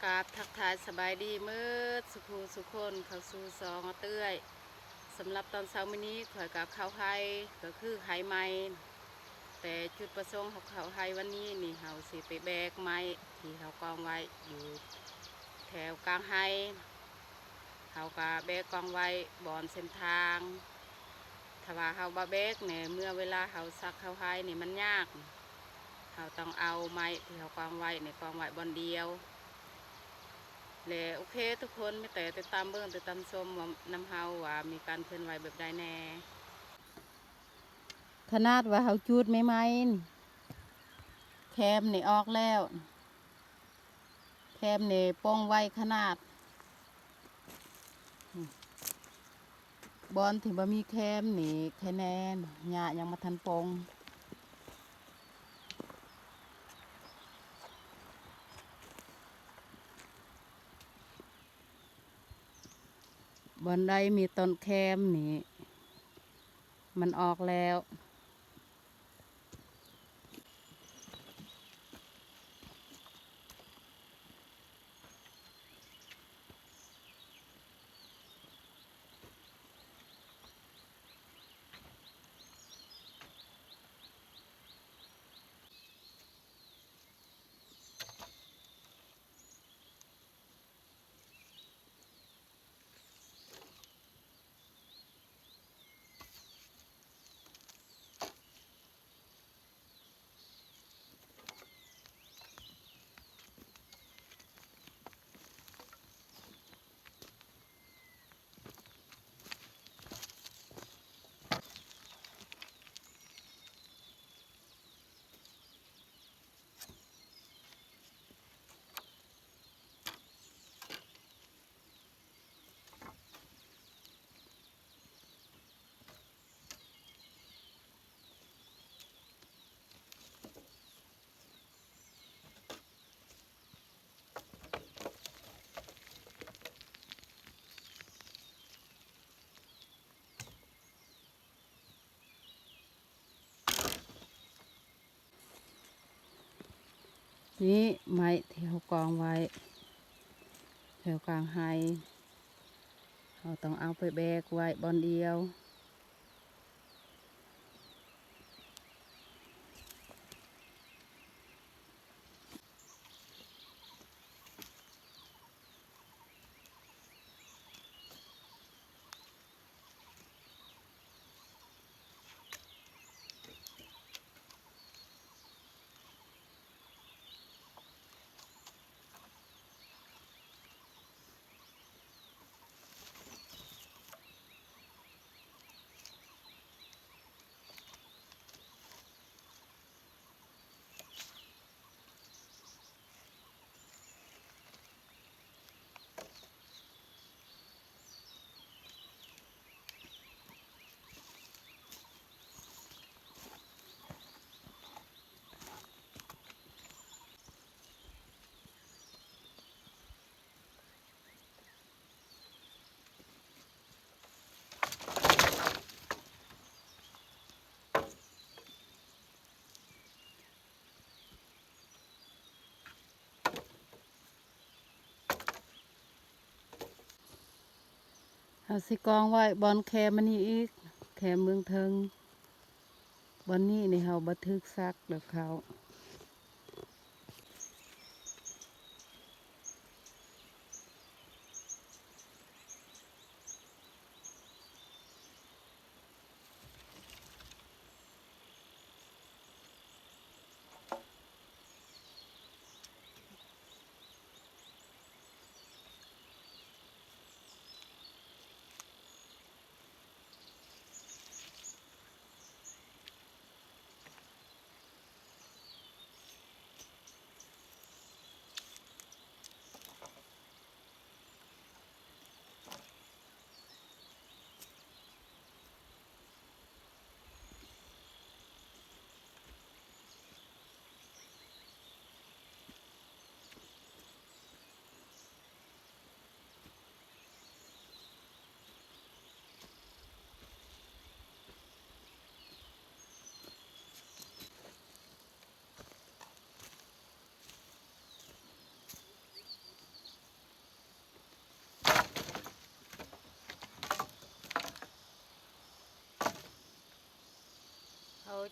ກາບທັກທາຍສະບາຍດີເໝິດສຸຜູ້ສຸຄົນ ເຂົ້າສູ່ຊ່ອງອາເອື້ອຍ. ສຳລັບຕອນເຊົ້າມື້ນີ້ ຂ້ອຍກໍເຂົ້າໄຮ່ ກໍຄືໄຮ່ໃໝ່, ແຕ່ຈຸດປະສົງເຮົາເຂົ້າໄຮ່ວັນນີ້ນີ້ ເຮົາຊິໄປແບກໄມ້ທີ່ເຮົາກອງໄວ້ຢູ່ແຖວກາງໄຮ່. ເຮົາກໍແບກກອງໄວ້ບ່ອນເສັ້ນທາງ. ຖ້າວ່າເຮົາບໍ່ແບກນີ້ ເມື່ອເວລາເຮົາສັກເຂົ້າໄຮ່ນີ້ມັນຍາກ. ເຮົາຕ້ອງເອົາໄມ້ທີ່ເຮົາກອງໄວ້ນີ້ ກອງໄວ້ບ່ອນດຽວ. ແລະ ໂອເຄທຸກຄົນ ມີແຕ່ຕິດຕາມເບິ່ງ ຕິດຕາມຊົມວ່າ ນຳເຮົາວ່າມີການເຄື່ອນໄຫວແບບໃດແດ່. ຂະໜາດວ່າເຮົາຈູດໃໝ່ໆ ແຄມນີ້ອອກແລ້ວ. ແຄມນີ້ປົ່ງໄວຂະໜາດ. ບ່ອນທີ່ບໍ່ມີແຄມນີ້ ໄຂ່ແນ່ ຫຍ້າຍັງບໍ່ທັນປົ່ງ. ບ່ອນໃດມີຕົ້ນແຄມນີ້ ມັນອອກແລ້ວ. ນີ້ໄມ້ທີ່ເຮົາກອງໄວ້ແຖວກາງໄຮ່ ເຮົາຕ້ອງເອົາໄປແບກໄວ້ບ່ອນດຽວ. ເຮົາຊິກອງໄວ້ບ່ອນແຄມອັນນີ້ອີກ ແຄມເບື້ອງເທິງ. ບ່ອນນີ້ນີ້ເຮົາບໍ່ຖືກສັກດອກເຂົ້າ. ເ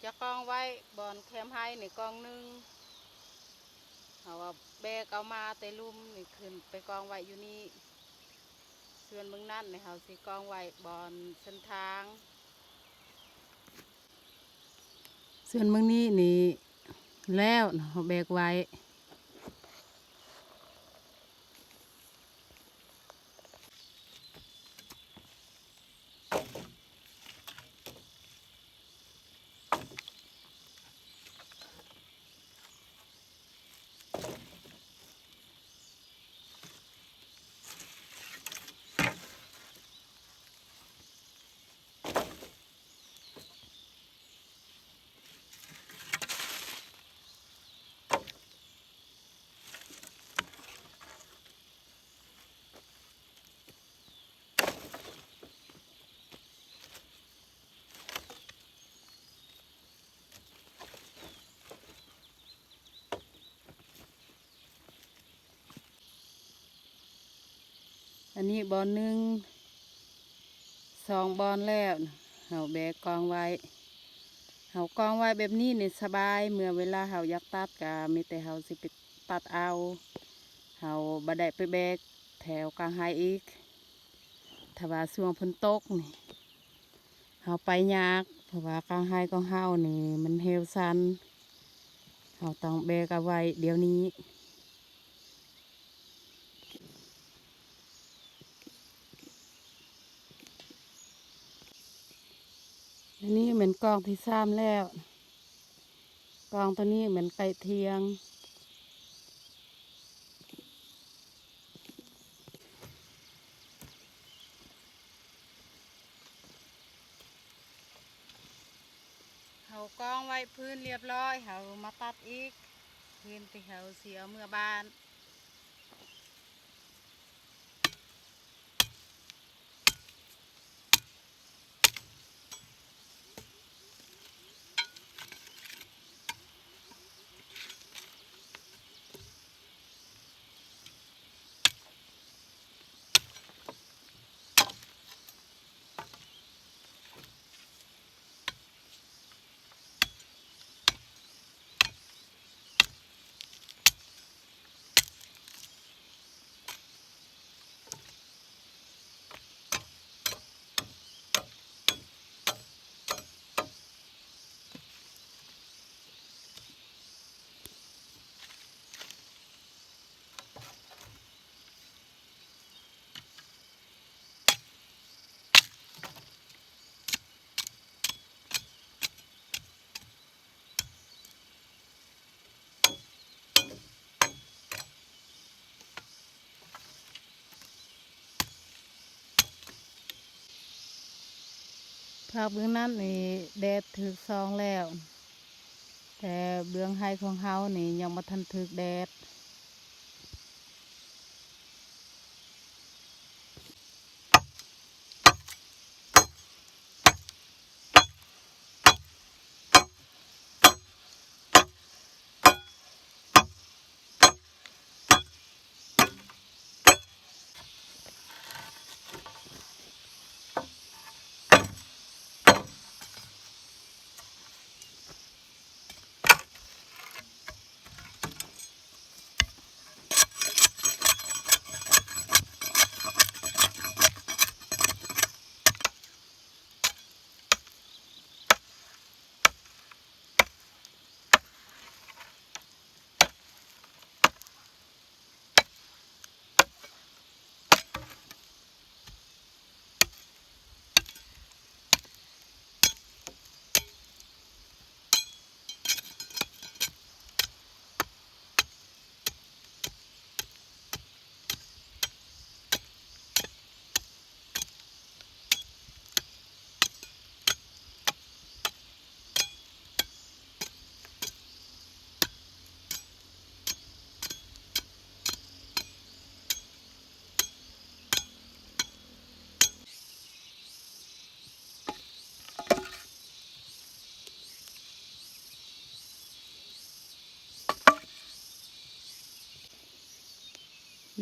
ຈະກອງໄວ້ບ່ອນແຄມໄຮ່ນີ້ກອງໜຶ່ງ ເຮົາເອົາແບກເອົາມາແຕ່ລຸ່ມນີ້ຂຶ້ນໄປກອງໄວ້ຢູ່ນີ້. ສ່ວນເບື້ອງນັ້ນນີ້ເຮົາຊິກອງໄວ້ບ່ອນເສັ້ນທາງ. ສ່ວນເບື້ອງນີ້ນີ້ແລ້ວເນາະ ເຮົາແບກໄວ້. ອັນນີ້ບ່ອນໜຶ່ງ ສອງບ່ອນແລ້ວ ເຮົາແບກກອງໄວ້. ເຮົາກອງໄວ້ແບບນີ້ນີ້ສະບາຍ ເມື່ອເວລາເຮົາຢາກຕັດກະມີແຕ່ເຮົາຊິໄປຕັດເອົາ ເຮົາບໍ່ໄດ້ໄປແບກແຖວກາງໄຮ່ອີກ. ຖ້າວ່າຊ່ວງຝົນຕົກນີ້ ເຮົາໄປຍາກ ເພາະວ່າກາງໄຮ່ຂອງເຮົານີ້ມັນເຫວຊັນ ເຮົາຕ້ອງແບກເອົາໄວ້ດຽວນີ້. ອັນນີ້ແມ່ນກອງທີສາມແລ້ວ ກອງໂຕນີ້ແມ່ນໃກ້ທ່ຽງ. ເຮົາກອງໄວ້ພື້ນລຽບຮ້ອຍ ເຮົາມາຕັດອີກ ພື້ນທີ່ເຮົາຊິເອົາເມືອບ້ານ. ພາກເບື້ອງນັ້ນນີ້ແດດຖືກສອງແລ້ວ ແຕ່ເບື້ອງໄຮ່ຂອງເຮົານີ້ຍັງບໍ່ທັນຖືກແດດ.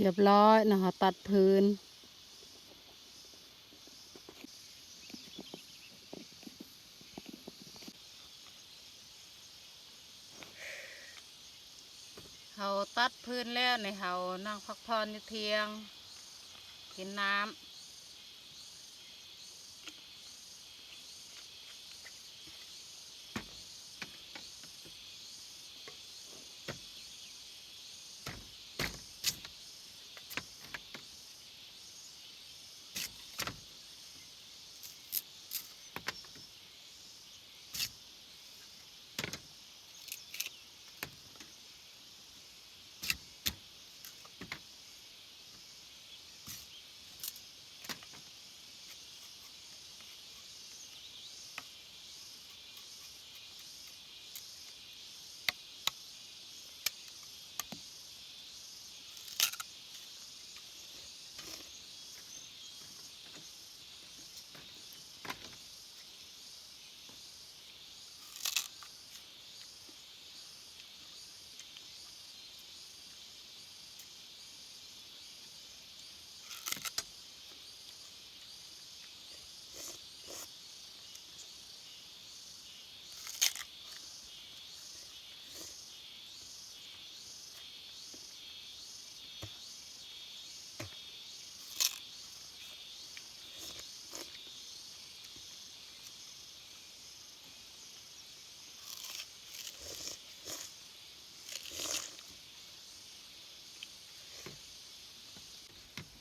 ຮຽບຮ້ອຍເນາະ ເຮົາຕັດພື້ນ. ເຮົາຕັດຟືນແລ້ວນີ້ ເຮົານັ່ງພັກຜ່ອນຢູ່ທ່ຽງ ກິນນ້ຳ.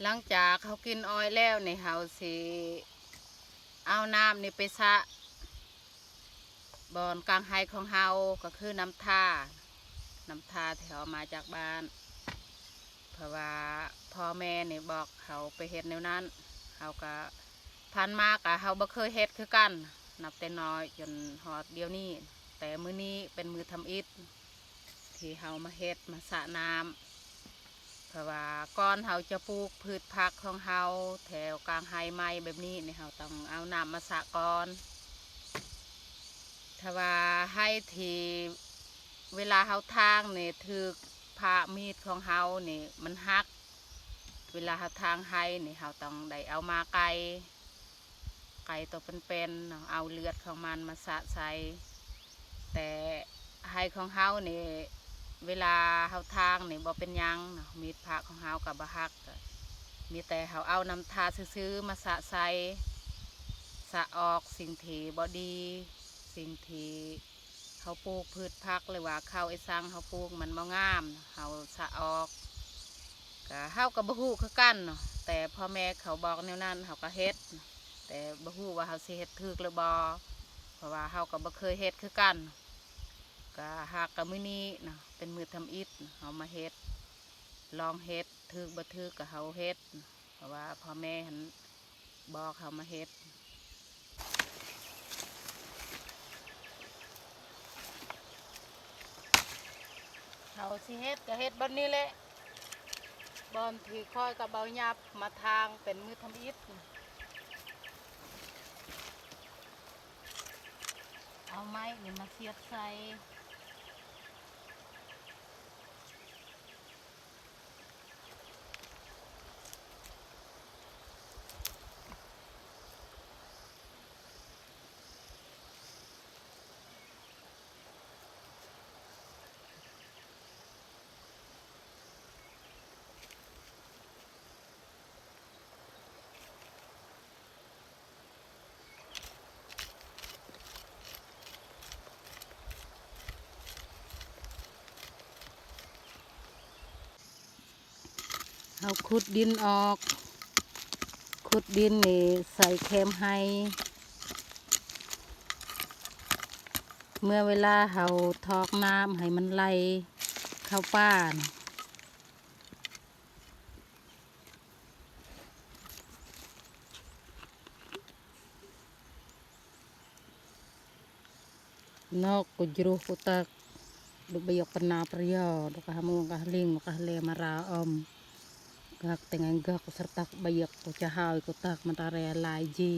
ຫຼັງຈາກເຮົາກິນອ້ອຍແລ້ວນີ້ ເຮົາຊິເອົານ້ຳນີ້ໄປສະບ່ອນກາງໄຮ່ຂອງເຮົາ ກໍຄືນ້ຳທາ ນ້ຳທາທີ່ເຮົາເອົາມາຈາກບ້ານ ເພາະວ່າພໍ່ແມ່ນີ້ບອກເຮົາໄປເຮັດແນວນັ້ນ ເຮົາກໍ ຜ່ານມາກໍເຮົາບໍ່ເຄີຍເຮັດຄືກັນ ນັບແຕ່ນ້ອຍຈົນຮອດດຽວນີ້ ແຕ່ມື້ນີ້ເປັນມື້ທຳອິດ ທີ່ເຮົາມາເຮັດ ມາສະນ້ຳ ເພາະວ່າກ່ອນເຮົາຈະປູກພືດຜັກຂອງເຮົາແຖວກາງໄຮ່ໃໝ່ແບບນີ້ນີ້ ເຮົາຕ້ອງເອົານ້ຳມາສະກ່ອນ. ຖ້າວ່າໄຮ່ທີ່ເວລາເຮົາຖາງນີ້ຖືກພ້າມີດຂອງເຮົານີ້ມັນຫັກ ເວລາເຮົາຖາງໄຮ່ນີ້ ເຮົາຕ້ອງໄດ້ເອົາມ້າໄກ່ ໄກ່ໂຕເປັນໆເນາະ ເອົາເລືອດຂອງມັນມາສະໃສ່. ແຕ່ໄຮ່ຂອງເຮົານີ້ ເວລາເຮົາຖາງນີ້ບໍ່ເປັນຫຍັງເນາະ ມີດພ້າຂອງເຮົາກໍບໍ່ຫັກ ກໍມີແຕ່ເຮົາເອົານ້ຳທາຊື່ໆມາສະໃສ່ ສະອອກສິ່ງທີ່ບໍ່ດີ ສິ່ງທີ່ ເຮົາປູກພືດຜັກ ຫຼືວ່າເຂົ້າອີ່ສັງເຮົາປູກມັນບໍ່ງາມ ເຮົາສະອອກ ກະເຮົາກໍບໍ່ຮູ້ຄືກັນເນາະ ແຕ່ພໍ່ແມ່ເຂົາບອກແນວນັ້ນ ເຮົາກໍເຮັດ ແຕ່ບໍ່ຮູ້ວ່າເຮົາຊິເຮັດຖືກຫຼືບໍ່ ເພາະວ່າເຮົາກໍບໍ່ເຄີຍເຮັດຄືກັນ. ກະຫາກກະມື້ນີ້ເນາະ ເປັນມື້ທຳອິດ ເຮົາມາເຮັດ ລອງເຮັດ ຖືກບໍ່ຖືກກະເຮົາເຮັດ ເພາະວ່າພໍ່ແມ່ຫັ້ນ ບໍ່ເຂົ້າມາເຮັດ ເຮົາຊິເຮັດກໍເຮັດບ່ອນນີ້ແຫຼະ ບ່ອນທີ່ຂ້ອຍກັບເບົາຫຍັບມາຖາງເປັນມື້ທຳອິດ ເອົາໄມ້ນີ້ມາສຽບໃສ່. ເຮົາຂຸດດິນອອກ ຂຸດດິນນີ້ໃສ່ແຄມໄຮ່ ເມື່ອເວລາເຮົາຖອກນ້ຳໃຫ້ມັນໄຫຼເຂົ້າປ່ານະ. ນອກກູຈຣຸ ກູຕັກ ດຸບະຍົກປະນາປຣະຍອ ດຸກະຫາມຸງກະຫາລິງ ດຸກະຫາແລມາຣາອອມ ກະຮັກແຕງແອງກະ ກູສະຕັກບະຍົກ ກູຈະຫາຍ ກູຕັກ ມະຕາແຣລາຍຈີ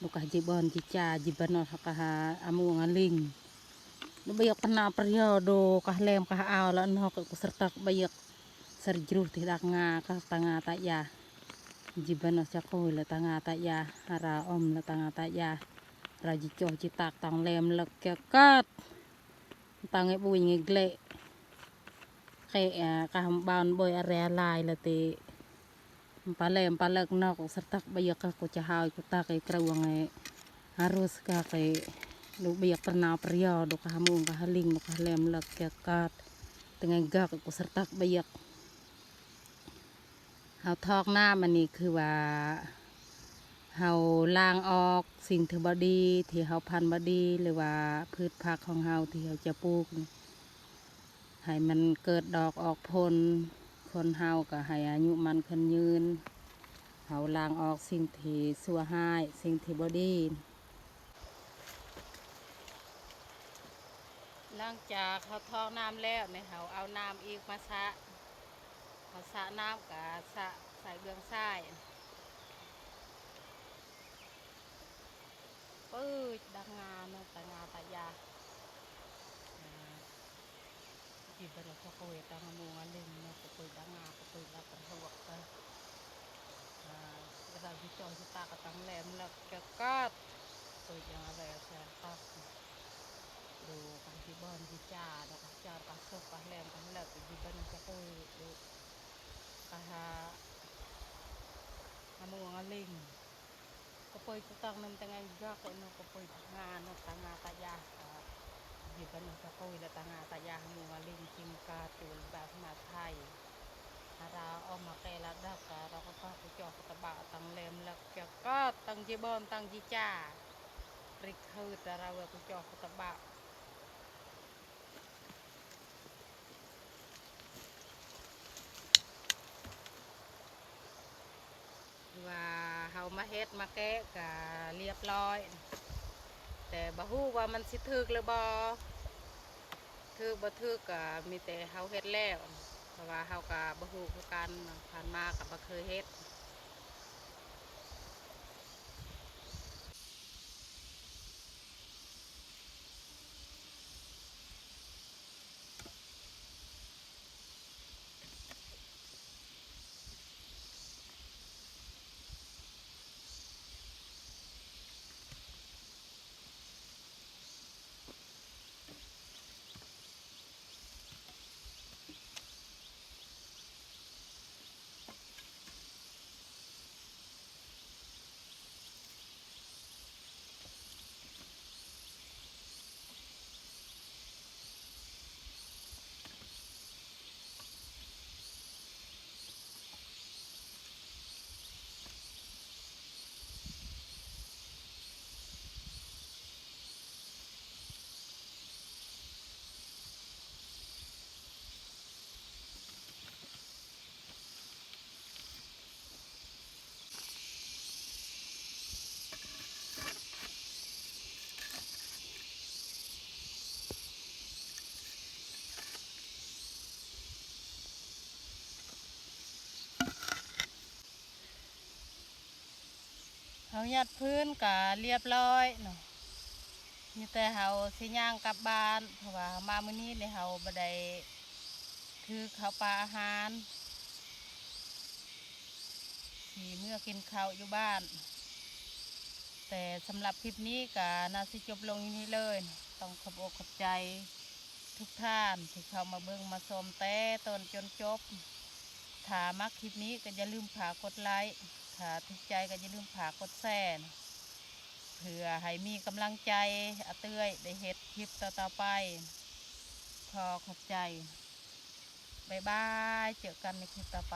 ດຸກະຫາຈີບອນຈີຈາ ຈີບານອດ ຮັກກະຫາອາມຸງອາລິງ ດຸບະຍົກປະນາປຣະຍອ ດຸກະຫາແລມກະຫາອາວ ລະນອກກູສະຕັກບະຍົກ Serjuh tih dak nga kah tanga tayah. Jiban noh cakui le tanga tayah, hara om le tanga tayah. Rajicoh jitak tang lem lek kekat. Tang e bui ngeglek. Ê, à, kah hăm ƀon ƀôi a re a lai la tê. Pă lem pă lăk nŏk sơr tăk ƀa yăk kah kô cha hơi kô tăk ê krơ̆ wăng ê. Harus kah kê. Lu ƀa yăk pơrnao pơryo, đô kah hăm ung kah hơling, đô kah lem lăk kơ kăt. Tơngai găk kô sơr tăk ƀa yăk. ເຮົາຖອກນ້ຳອັນນີ້ຄືວ່າ ເຮົາລ້າງອອກສິ່ງທີ່ບໍ່ດີ ທີ່ເຮົາພັນບໍ່ດີ ຫຼືວ່າພືດຜັກຂອງເຮົາທີ່ເຮົາຈະປູກນີ້ ໃຫ້ມັນເກີດດອກອອກຜົນ. ຄົນເຮົາກໍໃຫ້ອາຍຸໝັ້ນຂວັນຍືນ ເຮົາລ້າງອອກສິ່ງທີ່ຊົ່ວຮ້າຍ ສິ່ງທີ່ບໍ່ດີ. ຫຼັງຈາກເຮົາຖອກນ້ຳແລ້ວນີ້ ເຮົາເອົານ້ຳອີກມາສະ ເຮົາສະນ້ຳກະສະໃສ່ເບື້ອງຊ້າຍ ປຶດດັງງາເນາະ ຕາງາຕາຢາ ອາ Jibanus kapoy tang amu ngaling na kapoy danga kapoy la perhuwak ta. Ira bicho sita katang lem lek kekat. Kapoy jang ada ya sertak. Do kah jiban jica do kah car kah sok kah lem kah lek jibanus kapoy do kah amu ngaling. Kapoy kutang nem tengah gak eno kapoy tanga no tanga tayah. Jibanus kapoy la tanga tayah mu ngaling tingkat ul bas mathai. Ara om ake ladak ara kutang kucoh kutebak tang lem lek kekat tang jibon tang jica. Rik hut ara we kucoh kutebak. ວ່າເຮົາມາເຮັດມາແກະກະລຽບລ້ອຍ ແຕ່ບໍ່ຮູ້ວ່າມັນຊິຖືກຫຼືບໍ່ ຖືກບໍ່ຖືກກະມີແຕ່ເຮົາເຮັດແລ້ວ ເພາະວ່າເຮົາກະບໍ່ຮູ້ຄືກັນ ຜ່ານມາກະບໍ່ເຄີຍເຮັດ. ເຮົາຍັດພື້ນກະລຽບລ້ອຍເນາະ ມີແຕ່ເຮົາຊິຍ່າງກັບບ້ານ ເພາະວ່າເຮົາມາມື້ນີ້ນີ້ເຮົາບໍ່ໄດ້ຖືເຂົ້າປາອາຫານ ຊິເມືອກິນເຂົ້າຢູ່ບ້ານ. ແຕ່ສຳລັບຄລິບນີ້ກະໜ້າຊິຈົບລົງຢູ່ນີ້ເລີຍ. ຕ້ອງຂອບອົກຂອບໃຈທຸກທ່ານທີ່ເຂົ້າມາເບິ່ງມາຊົມແຕ່ຕົ້ນຈົນຈົບ. ຖ້າມັກຄລິບນີ້ກໍຢ່າລືມຝາກກົດໄລ, ຖ້າຖືກໃຈກໍຢ່າລືມຝາກກົດແຊ ເພື່ອໃຫ້ມີກຳລັງໃຈອາເຕ້ຍໄດ້ເຮັດຄລິບຕໍ່ໆໄປ. ຂໍຂອບໃຈ. ບາຍບາຍ, ເຈີກັນໃນຄລິບຕໍ່ໄປ.